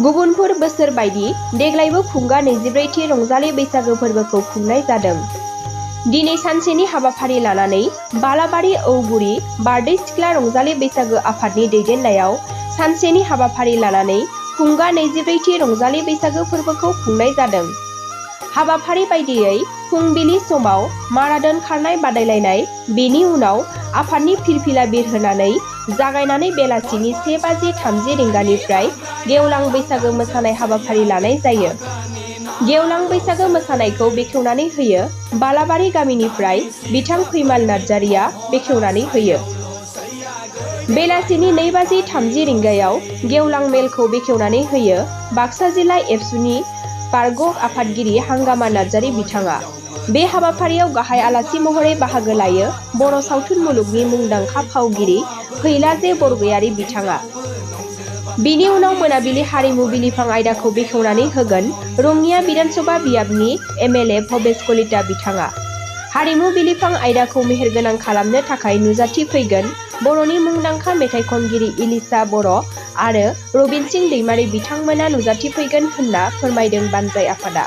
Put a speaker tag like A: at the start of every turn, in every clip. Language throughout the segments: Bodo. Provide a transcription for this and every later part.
A: गुबुनफोर बोसोर बायदि देग्लायबो खुंगा 24थि रंजालि बैसागो फोरबोखौ खुंनाय जादों। दिनै सानसेनि हाबाफारि लानानै बालाबारि औगुरि बारदै सिख्ला रंजालि बैसागो आफादनि दैदेननायाव सानसेनि हाबाफारि लानानै खुंगा 24थि रंजालि बैसागो फोरबोखौ खुंनाय जादों। हाबाफारि बायदियै फुंबिलि समाव माराथन खारनाय बादायलायनाय, बेनि उनाव आफादनि फिरफिला बिरहोनानै जागायनानै बेलासिनि 1:30 रिंगानिफ्राय गेवलां बैसागो मोसानाय हाबाफारि लानाय जायो। गेवलां बैसागो मोसानायखौ बेखेवनानै होयो बालाबारि गामिनिफ्राय बिथां फैमाल नार्जारिया बेखेवनानै होयो। बेलासिनि 2:30 रिंगायाव गेवलां मेलखौ बेखेवनानै होयो बाक्सा जिल्ला एबसुनि बारग' आफादगिरि हांगामा नार्जारि बिथाङा। बे हाबाफारियाव गाहाय आलासि महरै बाहागो लायो बर' सावथुन मुलुगनि मुंदांखा फावगिरि फैलाजे बरगयारि बिथाङा। बिनि उनाव मोनाबिलि हारिमु बिलिफां आयदाखौ बेखेवनानै होगोन रङिया बिधानसभा बियाबनि एमएलए भबेश कलिता बिथाङा। हारिमु बिलिफां आयदाखौ मेहेरगोनां खालामनो थाखाय नुजाथिफैगोन बर'नि मुंदांखा मेथाइ खनगिरि इलिसा बर' आरो रबिन सिं दैमारि बिथांमोना नुजाथिफैगोन होनना फोरमायदों बानजाय आफादा।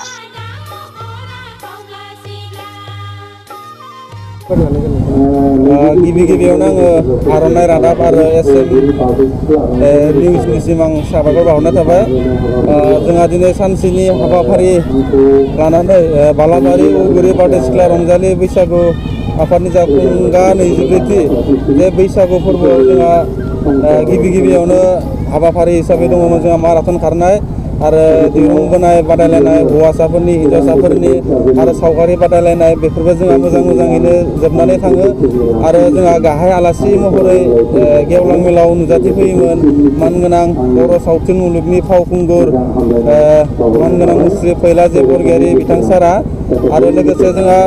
B: गिबियावनो आङो आर'नाइ रादाब आरो एसएम निउसनिसिम आं साबायखर बावहरनाय थाबाय। जोंहा दिनै सानसेनि हाबाफारि लानानै बालाबारि औगुरि बारदै सिख्ला रंजालि बैसागु आफादनि जा खुंगा 24थि बे बैसागु फोरबोआव जोंहा गिबियावनो हाबाफारि हिसाबै दङमोन जोंहा माराथन खारनाय आरो दिरुं बोनाय बादायलायनाय, हौवासाफोरनि हिन्जावसाफोरनि आरो सावगारि बादायलायनाय, बेफोरबो जोंहा मोजाङैनो जोबनानै थाङो। आरो जोंहा गाहाय आलासि महरै गेवलां मेलाव नुजाथिफैयोमोन मानगोनां बर' सावथुन मुलुगनि फावखुंगुर मानगोनां मुस्रि फैलाजे बरगयारि बिथां सारा आरो लोगोसे जोंहा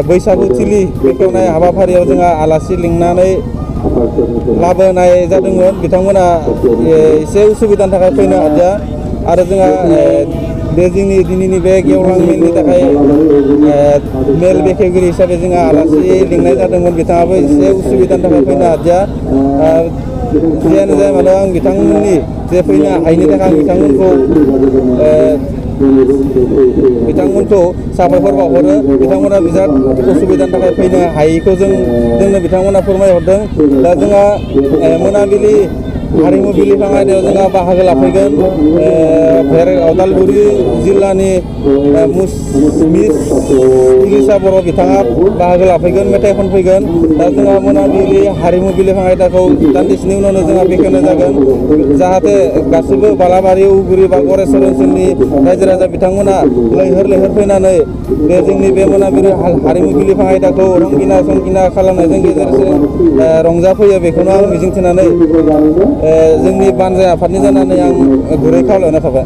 B: बैसागु थिलि बेखेवनाय हाबाफारियाव जोंहा आलासि लिंनानै लाबोनाय जादोंमोन। बिथांमोना एसे उसुबिदानि थाखाय फैनो हादिया आरो जोंहा बे जोंनि दिनैनि बे गेवलां मेलनि थाखाय मेल बेखेवगिरि हिसाबै जोंहा आलासि लिंनाय जादोंमोन। बिथाङाबो एसे उसुबिदानि थाखाय फैनो हादिया। जियानो जाया मानो आं बिथांमोननि जे फैनो हायैनि थाखाय आं बिथांमोनखौ साबायखर बावहरो। बिथांमोना बिराद उसुबिदानि थाखाय फैनो हायैखौ जोंनो बिथांमोना फोरमायहरदों। दा जोंहा मोनाबिलि हारिमु बिलिफां आयदायाव जोंहा बाहागो लाफैगोन उदालगुरि जिल्लानि मिस इलिसा बर' बिथाङा बाहागो लाफैगोन, मेथाइ खनफैगोन। दा जोंहा मोनाबिलि हारिमु बिलिफां आयदाखौ दान्दिसेनि उनावनो जोंहा बेखेवनाय जागोन, जाहाथे गासिबो बालाबारि औगुरि बा गरेस्वर ओनसोलनि रायजो राजा बिथांमोना लैहोर फैनानै जोंनि बे मोनाबिलि हारिमु बिलिफां आयदाखौ रंगिना संगिना खालामनायजों गेजेरजों रंजाफैयो। बेखौनो आं मिजिंथिनानै जोंनि बानजाय आफादनि जानानै आं गुरै खावलायना थाबाय।